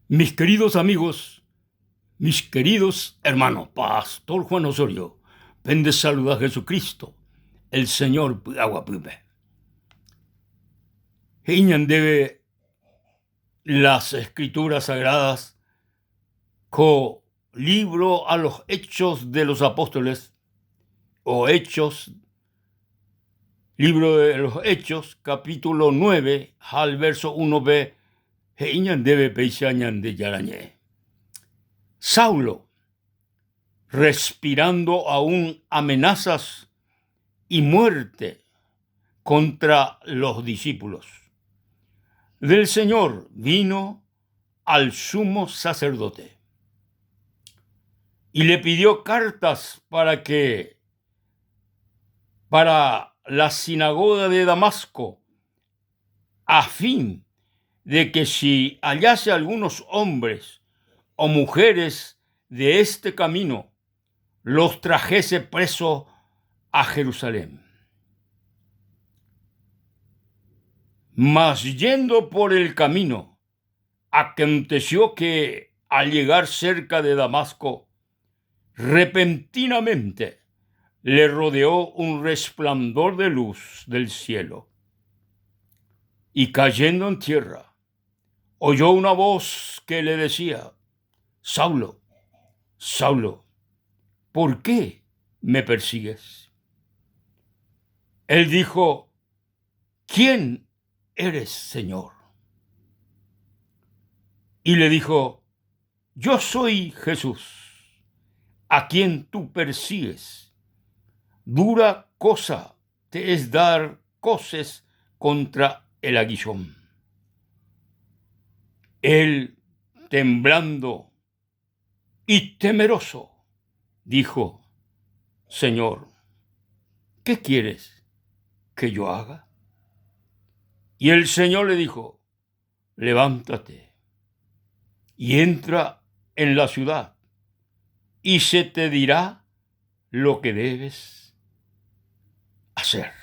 Mis queridos amigos, mis queridos hermanos, Pastor Juan Osorio, pende saluda Jesucristo, el Señor py'aguapýpe. He'i ñandéve las Escrituras Sagradas ko libro a los Hechos de los Apóstoles o Hechos, libro de los Hechos, capítulo 9, al verso 1b, he'i ñandéve péicha Ñandejára ñe'ẽ. Saulo, respirando aún amenazas y muerte contra los discípulos del Señor, vino al sumo sacerdote y le pidió cartas para que para la sinagoga de Damasco, a fin de que si hallase algunos hombres o mujeres de este camino, los trajese preso a Jerusalén. Mas yendo por el camino, aconteció que al llegar cerca de Damasco, repentinamente le rodeó un resplandor de luz del cielo. Y cayendo en tierra, oyó una voz que le decía, Saulo, Saulo, ¿por qué me persigues? Él dijo, ¿quién eres, Señor? Y le dijo, yo soy Jesús, a quien tú persigues. Dura cosa te es dar coces contra el aguijón. Él, temblando y temeroso, dijo, Señor, ¿qué quieres que yo haga? Y el Señor le dijo, levántate y entra en la ciudad, y se te dirá lo que debes hacer.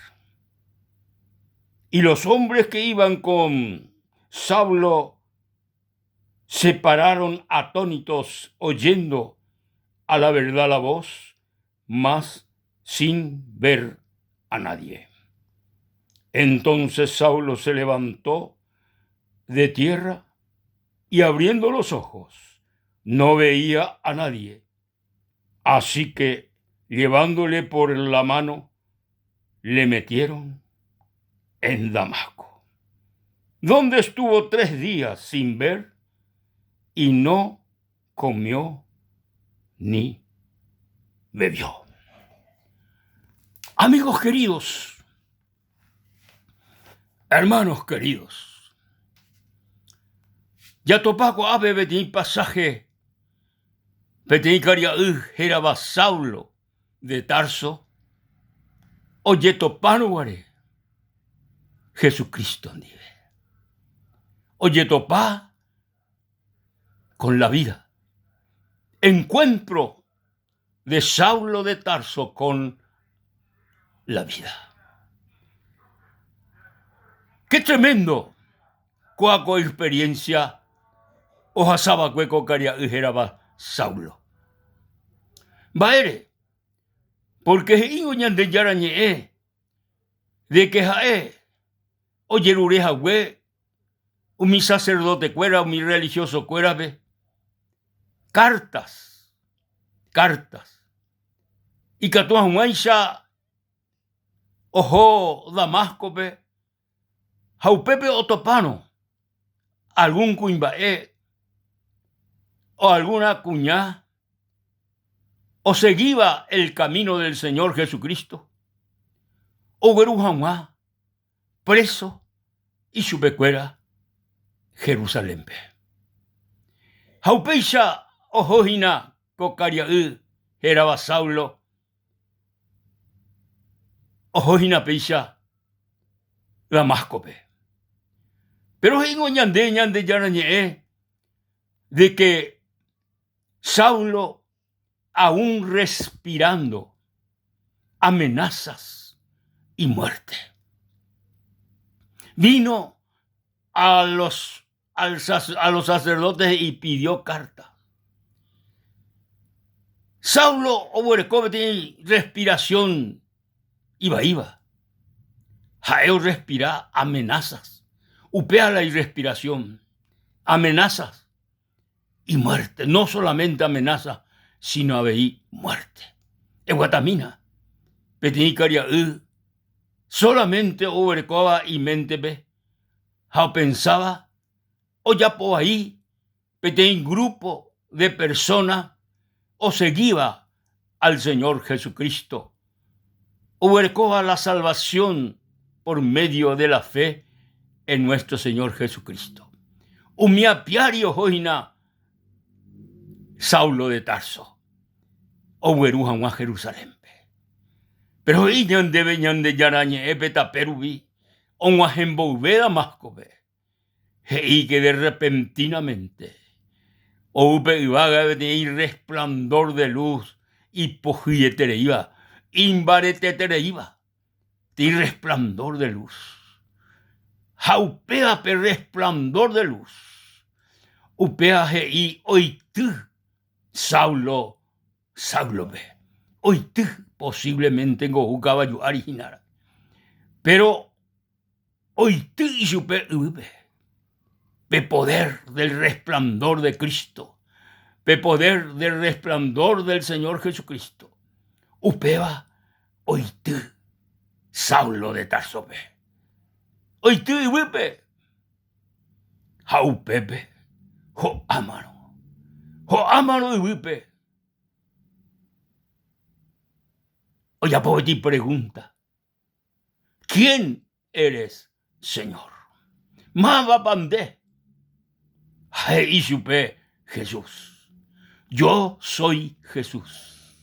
Y los hombres que iban con Saulo se pararon atónitos oyendo a la verdad la voz, mas sin ver a nadie. Entonces Saulo se levantó de tierra y abriendo los ojos no veía a nadie. Así que llevándole por la mano, le metieron en Damasco, donde estuvo tres días sin ver y no comió ni bebió. Amigos queridos, hermanos queridos, jatopa ko'ápe peteĩ pasaje peteĩ karia'y hérava Saulo de Tarso ojetopárõ guare Jesucristo ndive. Ojetopa con la vida. Encuentro de Saulo de Tarso con la vida. Qué tremendo kóa ko experiencia ohasava'ekue ko karia'y hérava Saulo. Mba'ére? Porque he'ívo Ñandejára ñe'ẽ de que ha'e ojerure hague umi sacerdote-kuéra, umi religioso-kuérape, cartas, cartas, ikatu hag̃uáicha oho Damasco-pe ha upépe otopárõ algún kuimba'e o alguna kuña osegíva el camino del Señor Jesucristo ogueru hag̃ua preso ichupekuéra Jerusalénpe. Ha upéicha oho hína ko karia'y hérava Saulo, oho hína péicha Damáscope. Péro he'íngo ñande Ñandejára Ñe'ẽ de que Saulo aún respirando amenazas y muerte. Vino a los al, a los sacerdotes y pidió carta. Saulo oguereko peteĩ respiración ivaíva. Ha'e orrespira amenazas. Upéva la irrespiración. Amenazas y muerte. No solamente amenaza, sino avei muerte. Eguatamína, peteĩ karia'y solamente oguerekóva iméntepe ha opensáva ojapo vai peteĩ grupo de persona osegíva al Señor Jesucristo, oguerekóva la salvación por medio de la fe en nuestro Señor Jesucristo. Umi apiári oho hína Saulo de Tarso ogueru hag̃ua Jerusalénpe. Péro he'i ñandéve Ñandejára Ñe'ẽ pe tape rupi og̃uahẽ mboyve Damáscope. He'íke de repentinamente ou pe yvága peteĩ resplandor de luz ipohyietereíva, imbaretetereíva, peteĩ resplandor de luz. Ha upéva pe resplandor de luz, upéva he'i oity Saulo Sáulope, oity posiblemente ngo'u kavaju ári hína. Péro oity ichupe yvýpe pe poder del resplandor de Cristo, pe poder del resplandor del Señor Jesucristo. Upéva oity Saulo de Társope. Oity yvýpe ha upépe ho'ámarõ. Ho'ámarõ yvýpe ojapo peteĩ pregúnta. ¿Quién eres, Señor? Mávapa nde? Ha he'i chupe Jesús, Yo soy Jesús,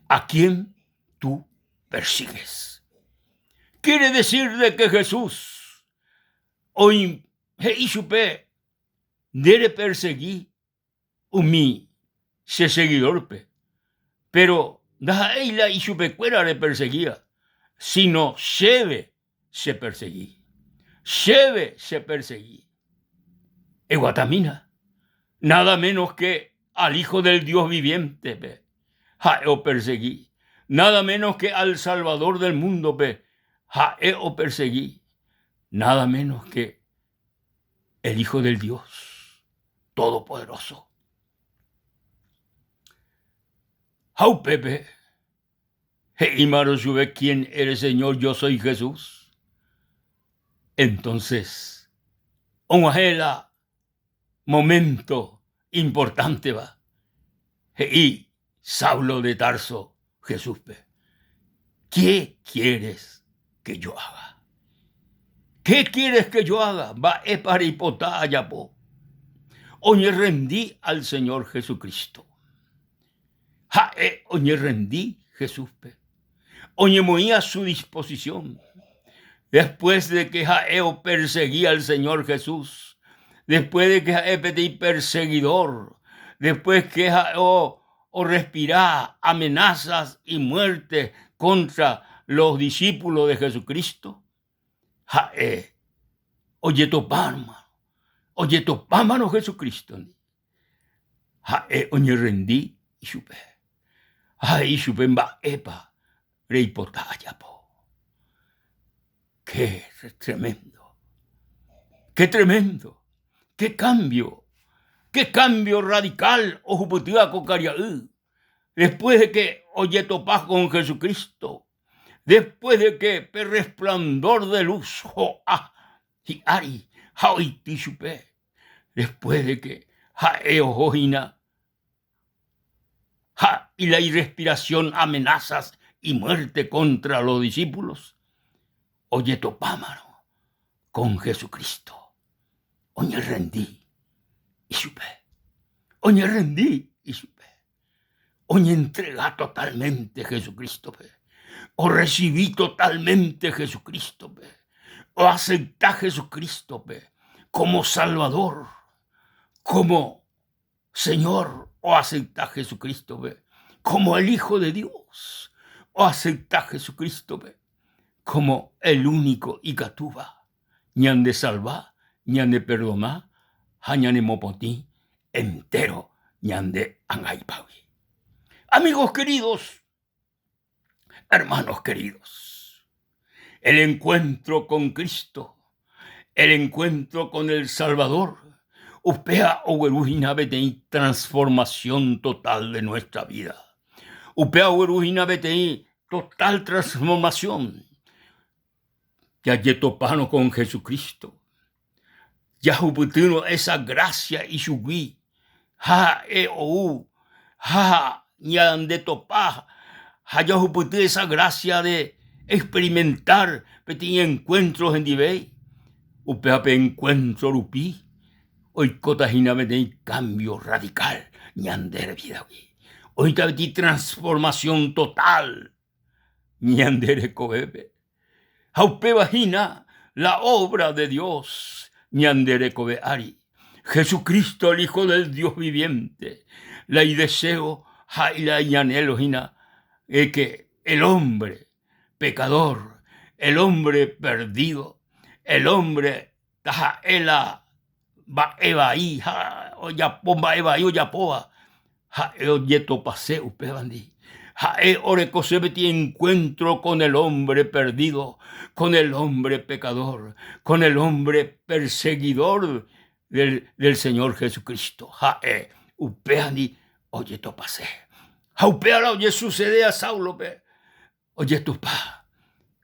a quien tú persigues. Quiere decir de que Jesús oĩ he'i chupe nde repersegui umi che seguidórpe, péro ndaha'éi la ichupekuéra repersegíva, síno chéve chepersegi. Chéve chepersegi. Eguatamína, nada menos que al Hijo del Dios viviente-pe ha'e opersegi, nada menos que al Salvador del mundo-pe ha'e opersegi, nada menos que el Hijo del Dios Todopoderoso. Ha upépe he'ímarõ chupe, ¿Quién eres, Señor? Yo soy Jesús. Entonces, og̃uahẽ la momento importanteva, he'i Saulo de Tarso Jesúspe, ¿Qué quieres que yo haga? ¿Qué quieres que yo haga? Mba'épa reipota ajapo? Oñerrendi al Señor Jesucristo. Ha'e oñerrendi Jesúspe. Oñemoĩ a su disposición. Después de que ha'e opersegui al Señor Jesús, después de que ha'e peteĩ perseguidor, después que ha'e orrespira amenazas y muerte contra los discípulos de Jesucristo, ha'e ojetopárma, ojetopámarõ Jesucristo-ndi, ha'e oñerrendi ichupe ha he'i chupe mba'épa reipota ajapo. Qué tremendo, qué tremendo, qué cambio, qué cambio radical ohupytýva ko karia'y después de que ojetopa con Jesucristo, después de que pe resplandor de luz ho'a hi'ári ha oity chupe, después de que ha'e oho hína ha y la irrespiración amenazas y muerte contra los discípulos, ojetopámarõ con Jesucristo, oñerrendi ichupe, oñerrendi ichupe, oñentrega totalmente Jesucristo-pe, orrecibi totalmente Jesucristo-pe, oacepta Jesucristo-pe como Salvador, como Señor, oacepta Jesucristo-pe como el Hijo de Dios, oacepta Jesucristo-pe como el único ikatúva ñandesalva, ñaneperdona. ha ñanemopotĩ entéro ñande angaipágui. Amigos queridos, hermanos queridos, el encuentro con Cristo, el encuentro con el Salvador, upéva ogueru hína peteĩ transformación total de nuestra vida. Upéva ogueru hína peteĩ total transformación. Jajetopárõ con Jesucristo, jahupytýrõ esa gracia ichugui ha ha'e ou ha ñandetopa ha jahupyty esa gracia de experimentar peteĩ encuentro hendive, upéva pe encuentro rupi oikóta hína peteĩ cambio radical ñande vida-gui, oĩta peteĩ transformación total ñande rekovépe. Ha upéva hína la obra de Dios ñande rekove ári. Jesucristo, el Hijo del Dios viviente, la ideseo ha la iñanhelo hína de que el hombre pecador, el hombre perdido, el hombre taha'e la mba'e vai ha ojapo mba'e vai ojapóva, ha'e ojetopase upévandi. Ha'e orekose peteĩ encuentro con el hombre perdido, con el hombre pecador, con el hombre perseguidor del, del Señor Jesucristo. Ha'e upévandi ojetopase. Ha upéva la ojesucede a Saulope. Ojetopa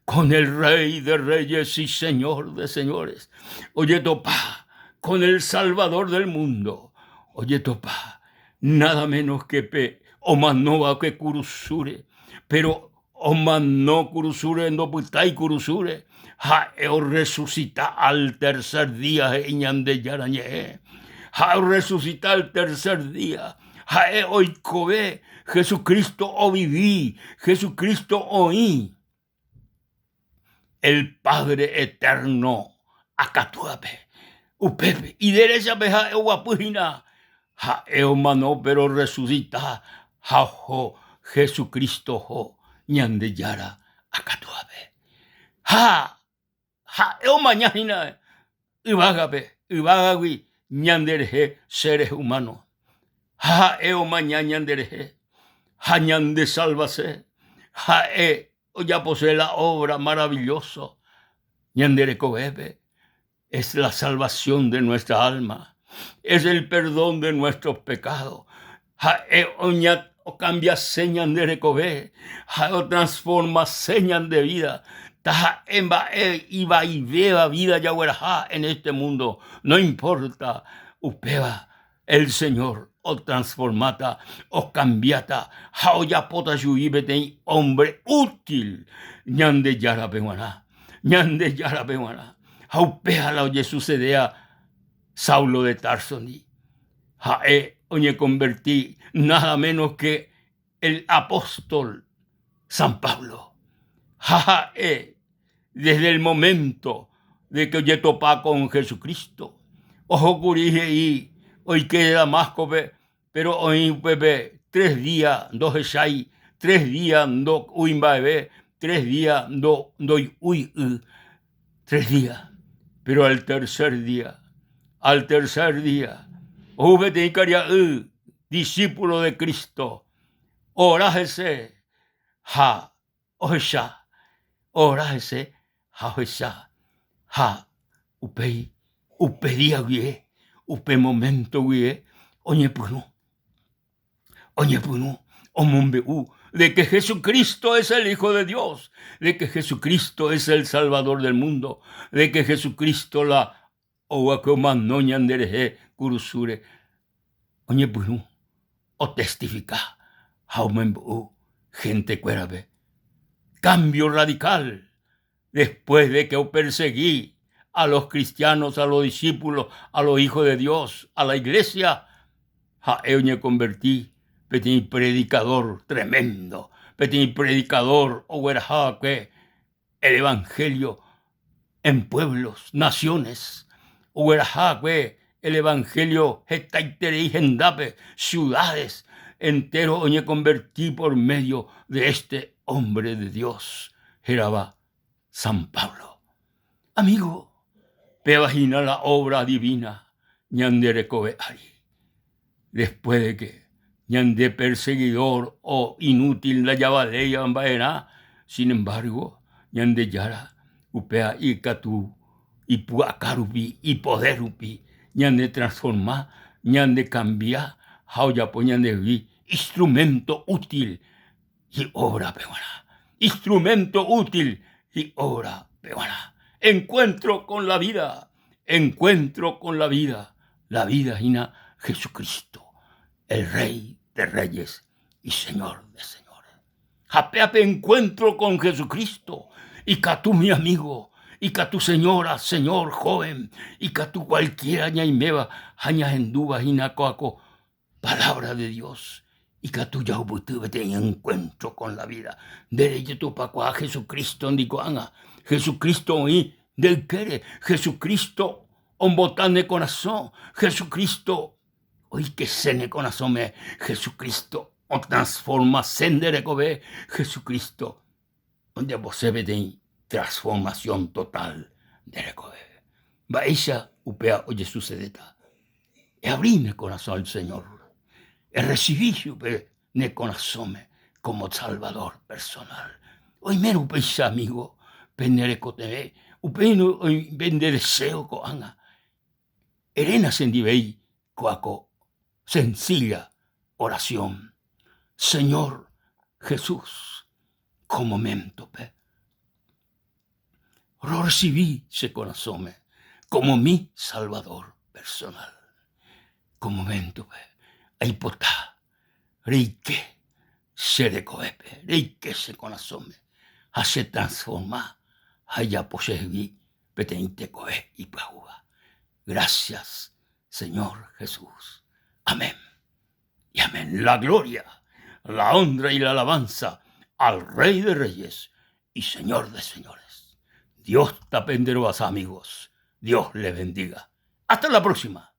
con el Rey de Reyes y Señor de Señores. Ojetopa con el Salvador del mundo. Ojetopa nada menos que pe omanóva que kurusúre. Pero omano kurusúre ndopytái kurusúre. Ha'e orresucita al tercer día he'i Ñandejára ñe'ẽ. Ha'e orresucita al tercer día. Ha'e oikove, Jesucristo ovivi, Jesucristo oĩ el Padre Eterno akatúape. Upépe, ideréchape ha'e oguapy hína, ha'e omano péro orresusita ha oho Jesucristo oho Ñandejára akatúape. Ha Ha'e omaña hína yvágape, yvágagui ñanderehe seres humanos. Ha ha'e omaña ñanderehe ha ñandesalvase. Ha'e ojapose la obra maravilloso ñande rekovépe. Es la salvación de nuestra alma, es el perdón de nuestros pecados. Ha'e okambiase ñande rekove, ha'e otransformase ñande vida, taha'e mba'e ivaivéva vida jagueraha en este mundo, no importa, upéva el Señor otransformáta, okambiáta ha ojapóta chugui peteĩ hombre útil Ñandejárape g̃uarã, Ñandejárape g̃uarã. Ha upéva la ojesucedea Saulo de Tarso-ndi. Ha'e oñekonverti nada menos que el apóstol San Pablo. Ha ha'e desde el momento de que ojetopa con Jesucristo, ohókuri he'i oike Damasco-pe, pero oĩ upépe tres día ndohechái, tres día ndo'úi mba'eve, tres día ndoy'úi y, tres día. Pero al tercer día, al tercer día, ou peteĩ karia'y discípulo de Cristo, ora hese ha ohecha, ora hese ha ohecha, ha upéi upe día guive, upe momento guive oñepyrũ oñepyrũ omombe'u de que Jesucristo es el Hijo de Dios, de que Jesucristo es el Salvador del mundo, de que Jesucristo la oguakue omano ñanderehe kurusúre. Oñepyrũ otestifika ha omombe'u hentekuérape. Cambio radical después de que opersegui a los cristianos, a los discípulos, a los hijos de Dios, a la iglesia, ha'e oñekonverti peteĩ predicador tremendo, peteĩ predicador ogueraha va'ekue el evangelio en pueblos, naciones, ogueraha va'ekue el evangelio hetaiterei hendápe, ciudades entero oñekonverti por medio de este hombre de Dios hérava San Pablo. Amigo, péva hína la obra divina. ñande rekove ári. Después de que ñande perseguidor o inútil ndajavaléiva mba'erã, sin embargo, Ñandejára upéva ikatu ipu'aka rupi, ipoder rupi ñane transforma, ñane cambia ha ojapo ñandehegui instrumento útil hi'óbrape g̃uarã, instrumento útil hi'óbrape g̃uarã. Encuentro con la vida, encuentro con la vida, la vida hína Jesucristo, el Rey de reyes y Señor de señores. Ha péape encuentro con Jesucristo, ikatu mi amigo, ikatu señora, señor, joven, ikatu cualquiera ñaiméva ha ñahendúva hína kóa ko Palabra de Dios ikatu jahupyty peteĩ encuentro con la vida. Nde rejetupakuaa Jesucristo-ndi ko'ág̃a. Jesucristo oĩ nde ykére. Jesucristo ombota ne korasõ. Jesucristo oikese ne korasõme. Jesucristo otransformase nde rekove. Jesucristo ojapose peteĩ transformación total nde rekovépe. Mba'éicha upéva ojesucedéta? Eabri ne korasõ al Señor, errecibi chupe ne korasõme como Salvador personal. Oimérõ upéicha amigo pende rekotevẽ, upéirõ pende deseo ko'ág̃a, eréna chendivéi ko'a ko sencilla oración, Señor Jesús, ko moméntope rorresivi che korasõme como mi Salvador personal. Ko moméntope aipota reike che rekovépe, reike che korasõme ha che transforma ha ejapo chehegui peteĩ tekove ipyahúva. Gracias, Señor Jesús. Amén. Y amén. La gloria, la honra y la alabanza al Rey de Reyes y Señor de Señores. Dios tapenderovasa, amigos. Dios les bendiga. Hasta la próxima.